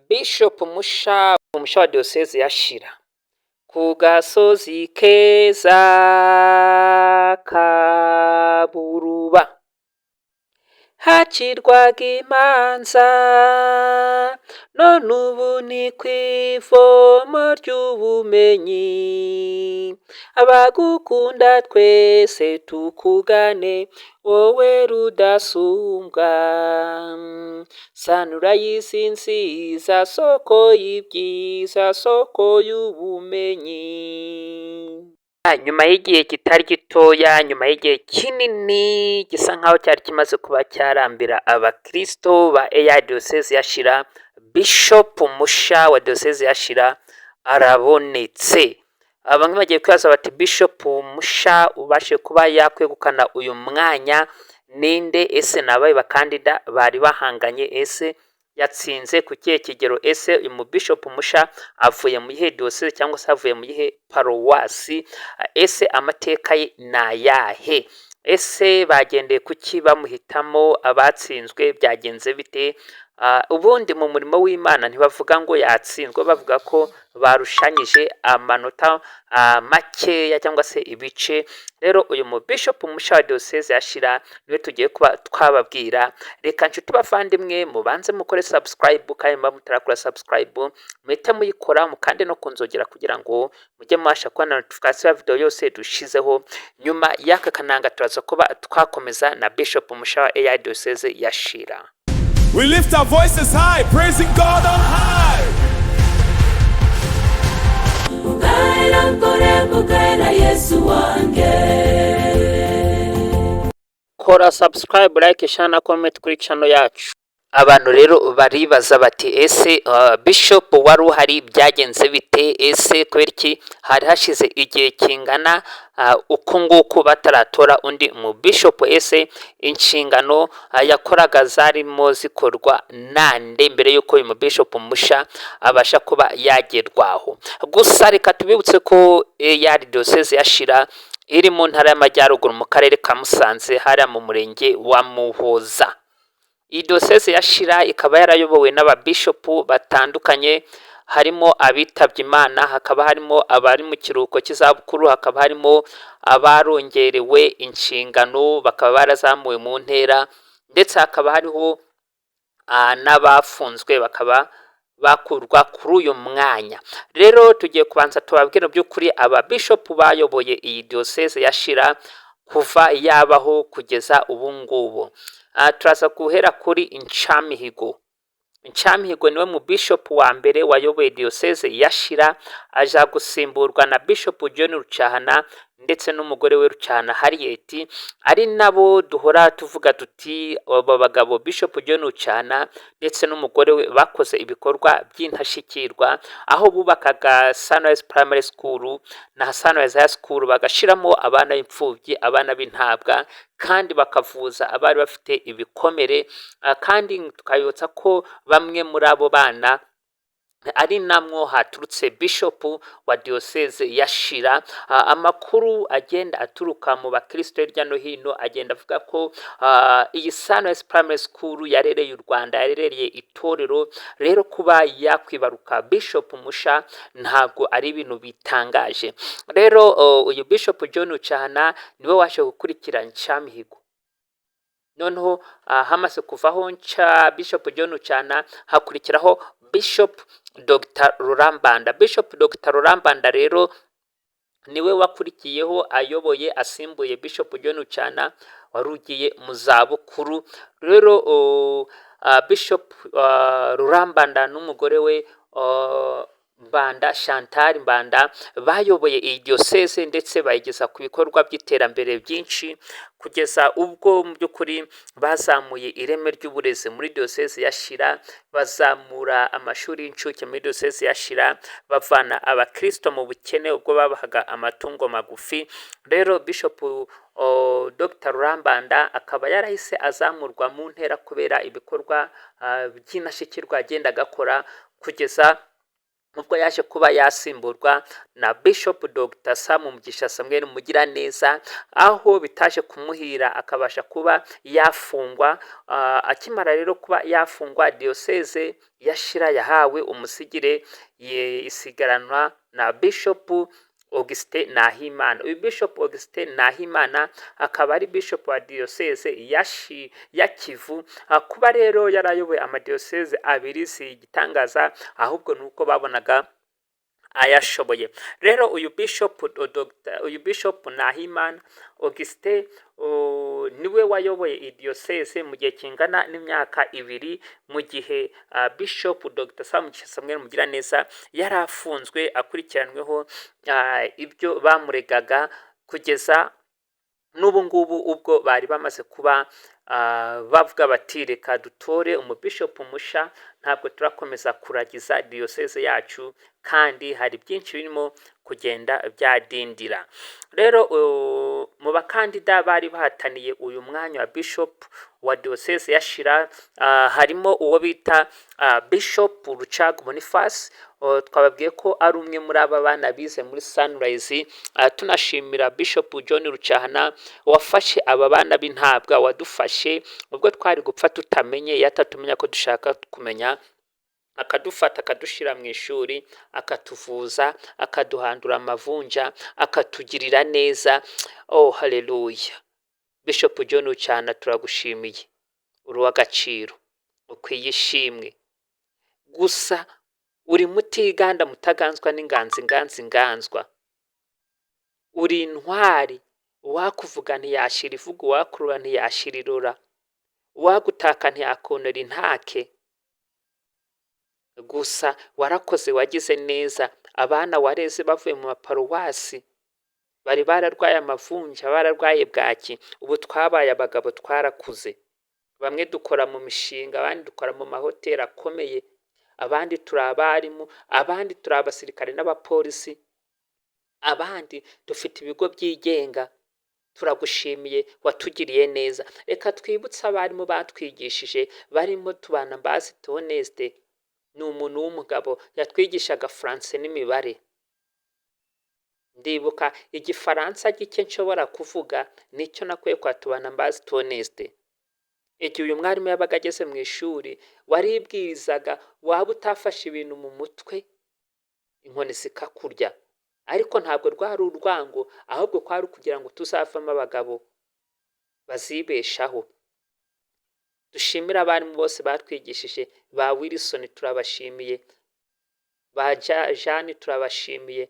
Bishop Musha, umusha wa Diyoseze ya Shyira, ku gasozi keza ka Buruba hacirwaga imanza, none ubu ni ku ivomo ry'ubumenyi. Abagukunda twese tukugane, wowe Rudasumbwa. Sunrise nziza, soko y'ibyiza, soko y'ubumenyi. Nyuma y'igihe kitari gitoya, nyuma y'igihe kinini gisa nkaho cyari kimaze kuba cyarambira abakirisito ba EAR Diyoseze ya Shyira, Bishop Musha wa Diyoseze ya Shyira arabonetse. Bamwe bagiye kwibaza bati: "Bishop Musha ubashe kuba yakwegukana uyu mwanya ninde? Ese ni abahe bakandida bari bahanganye? Ese yatsinze ku kihe kigero? Ese uyu mu Bishop Musha avuye mu yihe diyoseze cyangwa se avuye mu yihe paruwasi? Ese amateka ye ni ayahe? Ese bagendeye kuki bamuhitamo? Abatsinzwe byagenze bite?" Ubundi mu murimo w'Imana ntibavuga ngo yatsinzwe, bavuga ko barushanyije amanota makeya cyangwa se ibice. Rero uyu mu Bishop Musha wa Diyoseze ya Shyira niwe tugiye kuba twababwira. Reka nshuti bavandimwe, mubanze mukore subscribe, kandi muba mutarakora subscribe muhite muyikora, mukande no kunzogera kugira ngo mujye mubasha kubona notification ya video yose dushizeho. Nyuma y'aka kananga turaza kuba twakomeza na Bishop Musha wa EAR Diyoseze ya Shyira. We lift our voices high, praising God on high. Ukaera nkore ukaera Yesu wange. Kora subscribe, like, share na comment kuri channel yacu. Abantu rero baribaza bati: "Ese bishop wari uhari byagenze bite? Ese kubera iki hari hashize igihe kingana uku nguku bataratora undi mu bishop? Ese inshingano yakoraga zarimo zikorwa nande mbere y'uko uyu mu bishop musha abasha kuba yagerwaho?" Gusa reka tubibutse ko yari Diyoseze ya Shyira iri mu Ntara y'Amajyaruguru, mu Karere ka Musanze, hariya mu Murenge wa Muhoza. Iyi Diyoseze ya Shyira ikaba yarayobowe n'ababishopu batandukanye, harimo abitabye Imana, hakaba harimo abari mu kiruhuko cy'izabukuru, hakaba harimo abarongerewe inshingano bakaba barazamuwe mu ntera, ndetse hakaba hariho n'abafunzwe bakaba bakurwa kuri uyu mwanya. Rero tugiye kubanza tubabwire by'ukuri ababishopu bayoboye iyi Diyoseze ya Shyira kuva yabaho kugeza ubu ngubu. Turaza guhera kuri Nshamihigo. Nshamihigo niwe mu bishopu wa mbere wayoboye Diyoseze ya Shyira, aza gusimburwa na Bishop John Rucyahana ndetse n'umugore we Rucyahana Harriet, ari nabo duhora tuvuga tuti aba bagabo Bishop John Rucyahana ndetse n'umugore we bakoze ibikorwa by'intashyikirwa, aho bubakaga Sunrise Primary School na Sunrise High School, bagashyiramo abana b'imfubyi, abana b'intabwa, kandi bakavuza abari bafite ibikomere. Kandi tukabibutsa ko bamwe muri abo bana ari namwo haturutse bishop wa Diyoseze ya Shyira. Amakuru agenda aturuka mu bakristo hirya no hino agenda avuga ko iyi Sunrise Primary School yarereye u Rwanda, yarereye itorero. Rero kuba yakwibaruka Bishop Musha ntabwo ari ibintu bitangaje. Rero uyu Bishop John Rucyahana niwe waje gukurikira Nshamihigo. Noneho hamaze kuvaho nca Bishop John Rucyahana, hakurikiraho Bishop Dr Rurambanda. Bishop Dr Rurambanda rero niwe wakurikiyeho ayoboye asimbuye Bishop John Rucyahana wari ugiye mu zabukuru. Rero Bishop Rurambanda n'umugore we Mbanda Chantal Mbanda bayoboye iyi diyoseze ndetse bayigeza ku bikorwa by'iterambere byinshi, kugeza ubwo mu by'ukuri bazamuye ireme ry'uburezi muri Diyoseze ya Shyira, bazamura amashuri y'incuke muri Diyoseze ya Shyira, bavana abakirisito mu bukene ubwo babahaga amatungo magufi. Rero Bishop Dr Rurambanda akaba yarahise azamurwa mu ntera kubera ibikorwa by'indashyikirwa agenda agakora, kugeza Ubwo yaje kuba yasimburwa na Bishop Dr Sam Mugisha Samuel Mugiraneza, aho bitaje kumuhira akabasha kuba yafungwa. Akimara rero kuba yafungwa, Diyoseze ya Shira yahawe umusigire, isigaranwa na Bishop Augustin Nahimana. Uyu Bishop Augustin Nahimana akaba ari Bishop wa Diyoseze ya Kivu. Kuba rero yarayoboye amadiyoseze abiri si igitangaza, ahubwo ni uko babonaga ayashoboye. Rero uyu Bishop Dr. uyu Bishop Nahimana Augustin niwe wayoboye iyi diyoseze mu gihe kingana n'imyaka 2, mu gihe Bishop Dr Sam Mugisha Samuel Mugiraneza yari afunzwe akurikiranweho ibyo bamuregaga, kugeza n'ubu ngubu ubwo bari bamaze kuba bavuga bati: "Reka dutore umubishopu musha, ntabwo turakomeza kuragiza diyoseze yacu kandi hari byinshi birimo kugenda byadindira." Rero mu bakandida bari bahataniye uyu mwanya wa bishop wa Diyoseze ya Shira harimo uwo bita Bishop Rucagu Boniface. Twababwiye ko ari umwe muri aba bana bize muri Sunrise. Tunashimira Bishop John Rucyahana wafashe aba bana b'intabwa, wadufashe ubwo twari gupfa tutamenye, iyo atatumenya ko dushaka kumenya, akadufata akadushyira mu ishuri, akatuvuza, akaduhandura amavunja, akatugirira neza. Oh haleluya! Bishop John Rucyahana, turagushimiye, uri uw'agaciro, ukwiye ishimwe. Gusa uri mutiganda, mutaganzwa n'inganzi, inganzi inganzwa, uri intwari. Uwakuvuga ntiyashira ivuga, uwakurura ntiyashira irora, uwagutaka ntiyakonera intake. Gusa warakoze, wagize neza. Abana wareze bavuye mu maparuwasi bari bararwaye amavunja, bararwaye bwaki, ubu twabaye abagabo, twarakuze. Bamwe dukora mu mishinga, abandi dukora mu mahoteli akomeye, abandi turi abarimu, abandi turi abasirikare n'abapolisi, abandi dufite ibigo byigenga. Turagushimiye, watugiriye neza. Reka twibutse abarimu batwigishije barimo Tubana Mbazi Theoneste, ni umuntu w'umugabo, yatwigishaga Français n'imibare. Ndibuka igifaransa gike nshobora kuvuga nicyo nakuye kwa Tubana Mbazi Theoneste. Igihe uyu mwarimu yabaga ageze mu ishuri, waribwirizaga, waba utafashe ibintu mu mutwe inkoni zikakurya, ariko ntabwo rwari urwango, ahubwo kwari ukugira ngo tuzavemo abagabo bazibeshaho. Dushimire abarimu bose batwigishije. Ba Wilson turabashimiye, ba Jeanne turabashimiye,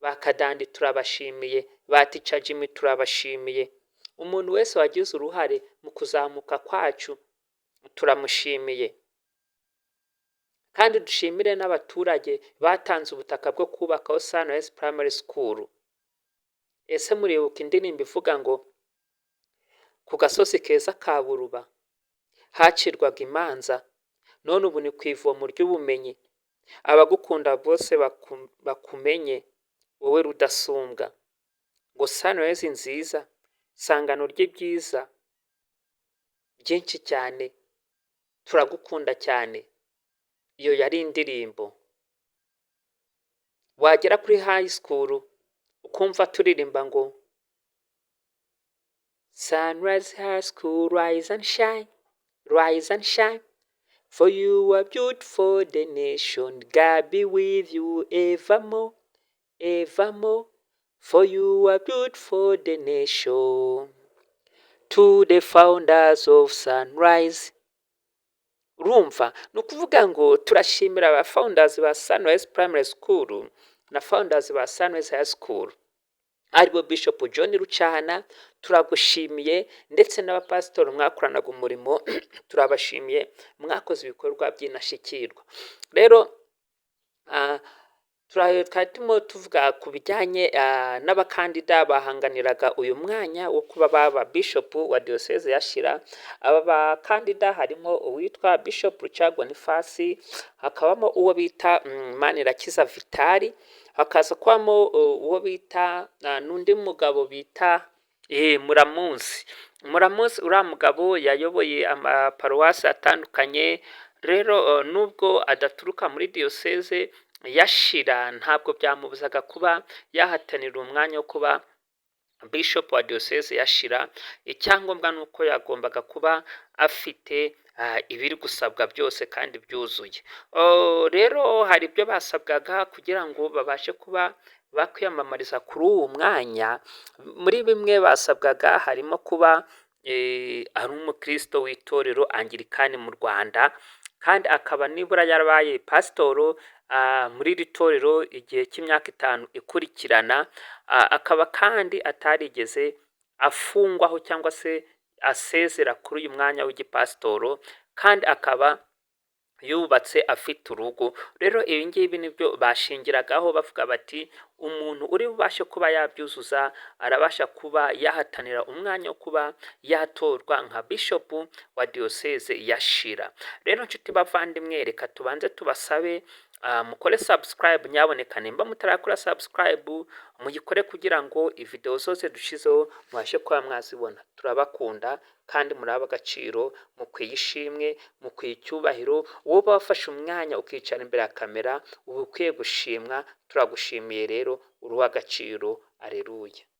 ba Kadandi turabashimiye, ba Teacher Jimmy turabashimiye. Umuntu wese wagize uruhare mu kuzamuka kwacu turamushimiye. Kandi dushimire n'abaturage batanze ubutaka bwo kubakaho Sunrise Primary School. Ese muribuka indirimbo ivuga ngo ku gasozi keza ka Buruba hacirwaga imanza, none ubu ni ku ivomo ry'ubumenyi, abagukunda bose bakumenye wowe rudasumbwa, ngo Sunrise nziza, sangano ry'ibyiza byinshi cyane, turagukunda cyane. Iyo yari indirimbo. Wagera kuri high school ukumva turirimba ngo "Sunrise High School, rise and shine, rise and shine, for you are beautiful the nation. God be with you evermore, evermore, for you are beautiful the nation. To the founders of Sunrise." Urumva ni ukuvuga ngo turashimira aba founders ba Sunrise Primary School na founders ba Sunrise High School, aribo Bishop John Rucyahana, turagushimiye, ndetse n'abapasitori mwakoranaga umurimo turabashimiye, mwakoze ibikorwa by'indashyikirwa. Rero twari turimo tuvuga ku bijyanye n'abakandida bahanganiraga uyu mwanya wo kuba baba bishop wa Diyoseze ya Shyira. Aba bakandida harimo uwitwa Bishop Rucagu Boniface, hakabamo uwo bita Manirakiza Vitali, hakaza kubamo uwo bita n'undi mugabo bita Muramuzi. Muramuzi, uriya mugabo yayoboye amaparuwasi atandukanye. Rero nubwo adaturuka muri diyoseze ya Shyira, ntabwo byamubuzaga kuba yahatanira umwanya wo kuba bishop wa diyoseze ya Shyira. Icyangombwa ni uko yagombaga kuba afite ibiri gusabwa byose kandi byuzuye. Rero hari ibyo basabwaga kugira ngo babashe kuba bakwiyamamariza kuri uwo mwanya. Muri bimwe basabwaga harimo kuba ari umukristo w'itorero Angirikani mu Rwanda, kandi akaba nibura yarabaye pasitoro muri iri torero igihe cy'imyaka 5 ikurikirana, akaba kandi atarigeze afungwaho cyangwa se asezera kuri uyu mwanya w'igipasitoro, kandi akaba yubatse, afite urugo. Rero ibi ngibi nibyo bashingiragaho bavuga bati: "Umuntu uri bubashe kuba yabyuzuza arabasha kuba yahatanira umwanya wo kuba yatorwa nka bishopu wa diyoseze ya Shyira." Rero nshuti bavandimwe, reka tubanze tubasabe mukore subscribe. Nyaboneka, nimba mutarakora subscribe, muyikore kugira ngo ivideo zose dushizeho mubashe kuba mwazibona. Turabakunda kandi muri ab'agaciro, mukwiye ishimwe, mukwiye icyubahiro. Wowe wafashe umwanya ukicara imbere ya kamera, uba ukwiye gushimwa. Turagushimiye rero, uri uw'agaciro. Aleluya.